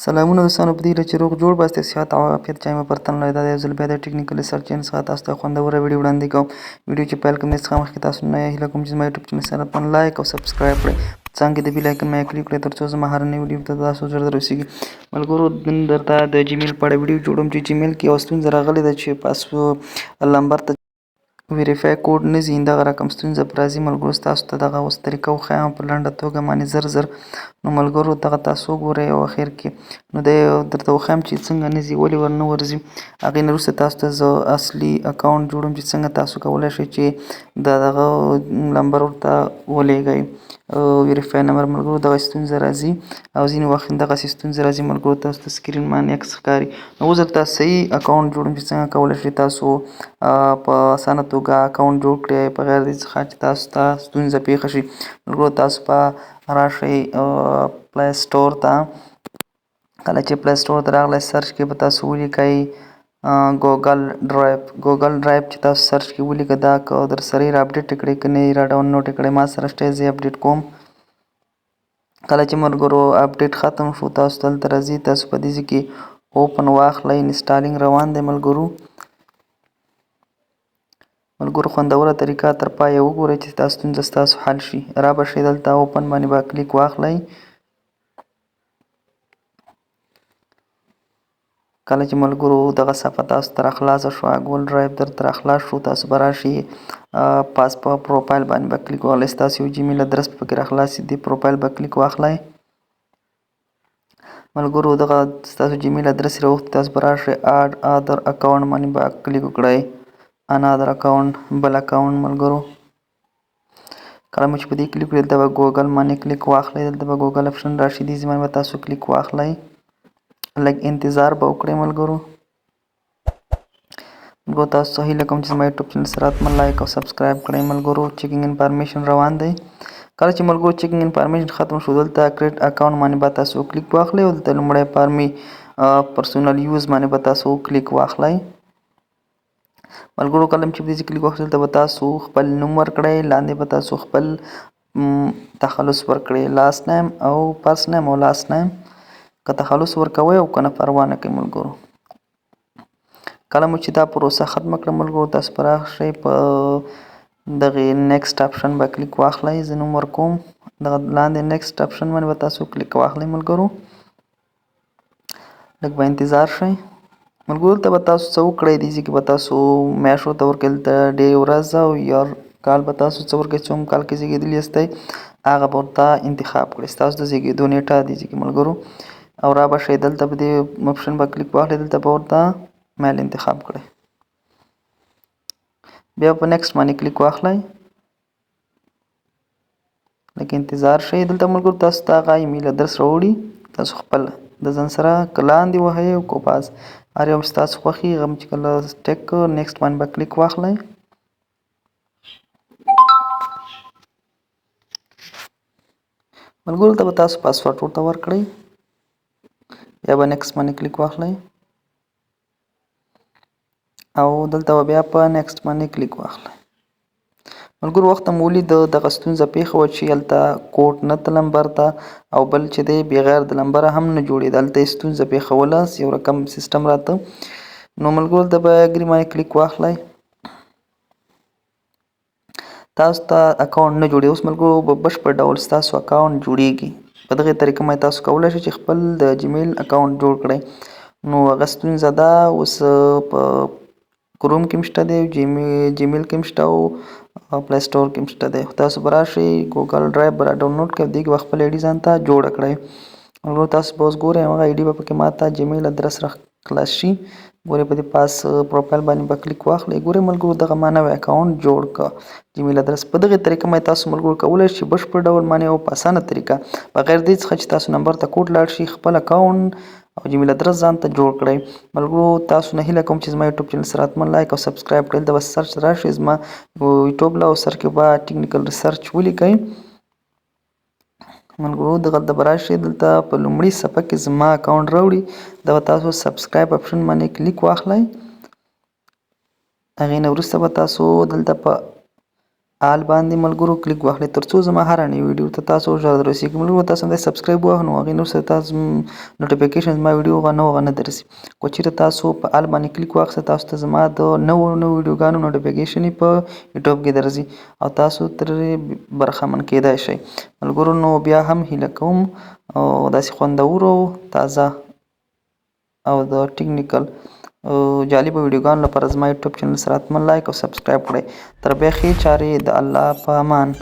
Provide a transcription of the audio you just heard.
سلامونه دوستانو، په دې هیله چې روغ جوړ باستئ، صحت او عافیت جامه پر تن لرئ. دا یو ځل بیا د ټیکنیکل ریسرچ چینل څخه تاسو ته خوندوره ویډیو وړاندې کوم. ویډیو چې پیل کوم، دې څخه مخکې تاسو نه هیله کوم چې زما یوټیوب چینل سره حتما لایک او سبسکرایب کړئ، څنګه د بیل آیکن مې کلیک کړئ، ترڅو زما هره نوې ویډیو ته تاسو ژر دررسیږي. ملګرو، نن درته د جیمیل په اړه ویډیو جوړوم چې جیمیل کې یوه ستونزه راغلې ده چې پاس لمبر ته ویریفای کوډ نه ځي. دغه رقم ستونزه پر راځي. ملګرو، ستاسو ته دغه اوس طریقه وښایم په لنډه توګه باندې، زر زر. نو ملګرو، دغه تاسو وګورئ او اخر کې نو دی درته وښایم چې څنګه نه ځي، ولې ور نه ورځي. هغې نه وروسته تاسو ته زه اصلي اکاونټ جوړوم چې څنګه تاسو کولی شئ چې د دغه لمبر ورته ولېږئ، ویریفای نمبر. ملګرو، دغه ستونزه راځي او ځینې وخت دغسې ستونزه راځي. ملګرو، تاسو ته سکرین باندې عکس ښکاري. نو اوس درته صحیح اکاونټ جوړوم چې څنګه کولی شئ تاسو په اسانه توګه اکاونټ جوړ کړئ، بغیر دې څخه چې تاسو ته ستونزه پېښه شي. ملګرو، تاسو به راشئ پلی سټور ته. کله چې پلی سټور ته راغلی، سرچ کې به تاسو ولیکئ ګوګل ډرایو. ګوګل ډرایو چې تاسو سرچ کې ولیکه، دا که در سره را اپډیټ کړئ، که نه یې را ډاونلوډ کړئ، ما سره شته، زه یې اپډیټ کوم. کله چې ملګرو اپډیټ ختم شو، تاسو دلته راځي، تاسو په دې ځای کې اوپن واخلئ. انسټالینګ روان دی. ملګرو، خوندوره طریقه تر پایه وګورئ چې دا ستونزه ستاسو حل شي. را به شئ دلته، اوپن باندې به کلیک واخلئ. کله چې ملګرو دغه صفحه تاسو ته راخلاصه شوه، ګوګل ډرایو درته راخلاص شو، تاسو به راشئ پاس په پروفایل باندې به کلیک واخلئ. ستاسو یو جیمیل ادرس پکې راخلاص شي، دې پروفایل به کلیک واخلئ. ملګرو، دغه ستاسو جیمیل ادرس راوښتی، تاسو به راشئ آډ ادر اکاونټ باندې به کلیک وکړئ، انادر اکاونټ، بل اکاونټ. ملګرو، کله مو چې په دې کلیک وکړئ، دلته به ګوګل باندې کلیک واخلئ. دلته به ګوګل اپشن راشي، دې ځای باندې به تاسو کلیک واخلئ، لږ انتظار به وکړئ. ملګرو، تاسو ته هیله کوم چې زما یوټیوب چینل سره حتما لایک او سبسکرایب کړئ. ملګرو، چیکینګ انفارمیشن روان دی. کله چې ملګرو چیکینګ انفارمیشن ختم شو، دلته کریټ اکاونټ باندې به تاسو کلیک واخلئ او دلته لومړی فارمي پرسونل یوز باندې به تاسو کلیک واخلئ. ملګرو، کله چې په دې کلیک واخلئ، دلته به تاسو خپل نوم ورکړئ، لاندې به تاسو خپل تخلص ورکړئ، لاست نیم او فرست نیم او لاست نیم. که تخلص ورکوئ او که نه، پروا نه کوي. ملګرو، کله مو چې دا پروسه ختمه کړه، ملګرو، تاسو به راشئ په دغې نیکسټ اپشن به کلیک واخلئ. زه نوم ورکوم، دغه لاندې نیکسټ اپشن باندې به تاسو کلیک واخلئ. ملګرو، لږ به انتظار شئ. ملګرو، دلته به تاسو څه وکړئ؟ دې ځای کې به تاسو میاشت ورته ورکړئ، دلته ډې، ورځ او یار کال به تاسو څه ورکړئ. څوم کال کې زیږېدلي یاستئ، هغه به ورته انتخاب کړئ، ستاسو د زیږېدو نیټه دې ځای کې. ملګرو، او را به شئ دلته، په دې اپشن به کلیک واخلئ، دلته به ورته میل انتخاب کړئ، بیا په نیکسټ باندې کلیک واخلئ، لږ انتظار شئ. دلته ملګرو تاسو ته هغه ایمیل ادرس راوړي، تاسو خپل د ځان سره که لاندې وهئ او که پاس، هر یو ستاسو خوښي. هغه چې کله ټیک، نیکسټ باندې به کلیک واخلئ. ملګرو، ته به تاسو پاسورډ ورته ورکړئ، بیا به نیکسټ باندې کلیک واخلئ او دلته به بیا په نیکسټ باندې کلیک واخلئ. ملګرو، وخت مو ولید دغه ستونزه پېښه وه چې هلته کوډ نه ته لمبر ته او بل چې دی بغیر د لمبره هم نه جوړېده، هلته یې ستونزه پېښوله، یو رقم سیستم راته. نو ملګرو، دلته به اګري باندې کلیک واخلئ. تاسو ته اکاونټ نه جوړېږي. اوس ملګرو په بشپړ ډول ستاسو اکاونټ جوړېږي. په دغې طریقه باندې تاسو کولی شئ چې خپل د جیمیل اکاونټ جوړ کړئ. نو هغه ستونزه ده اوس په کروم کې هم شته دی، جیمیل کې هم شته او پلی سټور کې هم شته دی. خو تاسو به راشئ، ګوګل ډرایو به را ډاونلوډ کړئ، دې کې به خپل ایډي ځان ته جوړه کړئ. ملګرو، تاسو به اوس ګورئ، هغه ایډي به پکې ماته جیمیل ادرس را خلاص شي. ګورئ، په دې پاس پروفایل باندې به کلیک واخلئ. ګورئ ملګرو، دغه ما نوی اکاونټ جوړ کړ، جیمیل ادرس. په دغې طریقه باندې تاسو ملګرو کولی شئ بشپړ ډول باندې او په اسانه طریقه، بغیر دې څخه چې تاسو نمبر ته کوډ لاړ شي، خپل اکاونټ او جیمیل ادرس ځان ته جوړ کړئ. ملګرو، تاسو نه هیله کوم چې زما یوټیوب چینل سره حتما لایک او سبسکرایب کړئ. دلته به سرچ راشي زما یوټیوب له او سرچ کې به ټیکنیکل ریسرچ ولیکئ. ملګرو، دغلته به راشئ، دلته په لومړي صفحه کې زما اکاونټ راوړي، دا به تاسو سبسکرایب اپشن باندې کلیک واخلئ. هغې نه وروسته به تاسو دلته په آل باندې ملګرو کلیک واخلئ، ترڅو زما هره نوې ویډیو ته تاسو ژر درسیږي. ملګرو، تاسو هم سبسکرایب ووهئ، نو هغې نور سره تاسو نوټیفیکیشن زما ویډیو هغه نه هغه نه درسي. که چېرې تاسو په آل باندې کلیک واخیسته، تاسو ته زما د نوو نوو ویډیوګانو نوټیفیکیشن په یوټیوب کې درځي او تاسو ترې برخمن کېدای شئ. ملګرو، نو بیا هم هیله کوم او داسې خوندورو، تازه او د ټیکنیکل جالبو ویډیوګانو لپاره زما یوټیوب چینل سره حتما لایک او سبسکرایب کړئ. تر بیا ښې چارې، د الله په امان.